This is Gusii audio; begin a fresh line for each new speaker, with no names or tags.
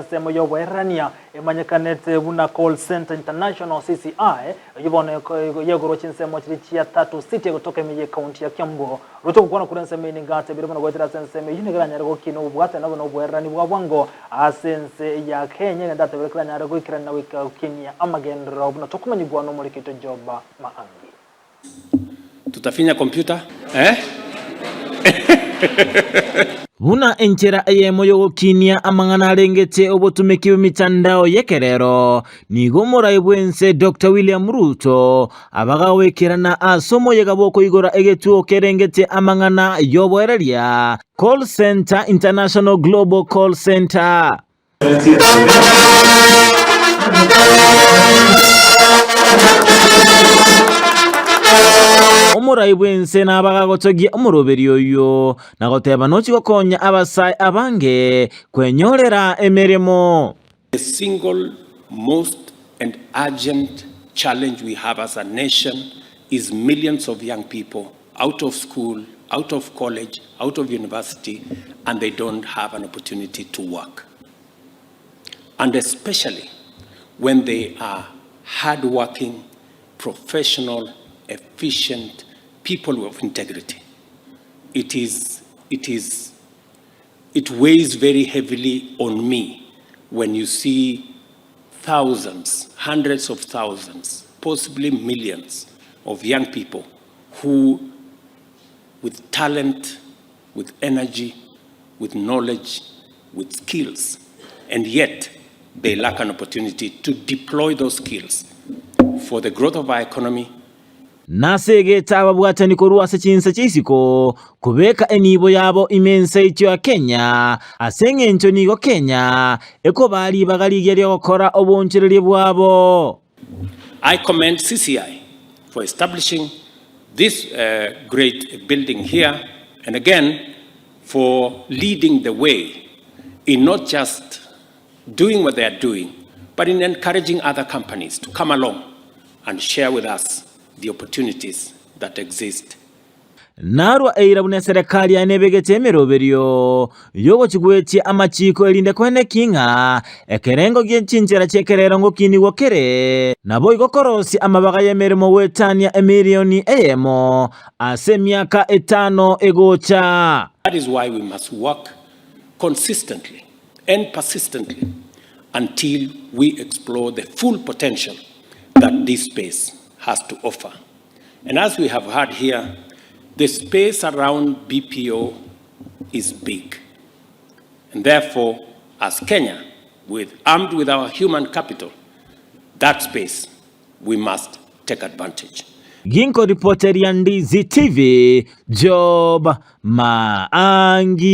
ensemo y'oboererania emanyekanete buna Call Centre International, CCI, eyio bono yegorwa chinsemo chiria chia Tatu City egotoka ime y'ecounty ya Kiambu. Ruto gokwana korwa ensemo eye nigo atebire buna goetera ase ensemo eyio nigo eranyare gokina obobwatani obe noboererani bwa bwango ase ense ya Kenya egento atebire keranyare goikerania na goika gokinia amagenderero buna tokomanyigwa nomoriki oito Job Maangi.
Tutafinya computer eh?
Buna enchera eyemo y'ogokinia amang'ana arengete obotumeki bw'emitandao y'ekerero, nigo omorai bw'ense Doctor William Ruto abagagoikerana ase omoyega bw'okoigora egetuo kerengete amang'ana y'oboereria, Call Centre International Global Call Centre. Omorai bw'ense nabagagotogia omoroberi oyio, na goteba nochie gokonya abasae abange kwenyorera emeremo.
The single most and urgent challenge we have as a nation is millions of young people out of school, out of college, out of university, and they don't have an opportunity to work. And especially when they are hardworking, professional, efficient people of integrity. It is, it is, it weighs very heavily on me when you see thousands, hundreds of thousands, possibly millions of young people who, with talent, with energy, with knowledge, with skills, and yet they lack an opportunity to deploy those skills for the growth of our economy.
Nase egete ababwatani korwa ase chinse chia isiko kobeka enibo yabo ime ense yaito ya Kenya, ase engencho nigo Kenya ekobaa ribaga rigiya ri'ogokora oboonchoreria bwabo.
I commend CCI for establishing this great building here and again for leading the way in not just doing what they are doing but in encouraging other companies to come along and share with us the opportunities that exist.
Narwa eira buna eserekari yaye nebegete emeroberio y'ogochia goetia amachiiko erinde koeneki ng'a ekerengo gie chinchera chi'ekerero ngokinigwa kere, naboigo korosia amabaga y'emeremo goetania emilioni eyemo ase emiaka etano egocha.
That is why we must work consistently and persistently until we explore the full potential that this space has to offer. And as we have heard here, the space around BPO is big. And therefore, as Kenya, with, armed with our human capital, that space we must take advantage.
Ginko ripoteria Ndizi TV, Job Maangi.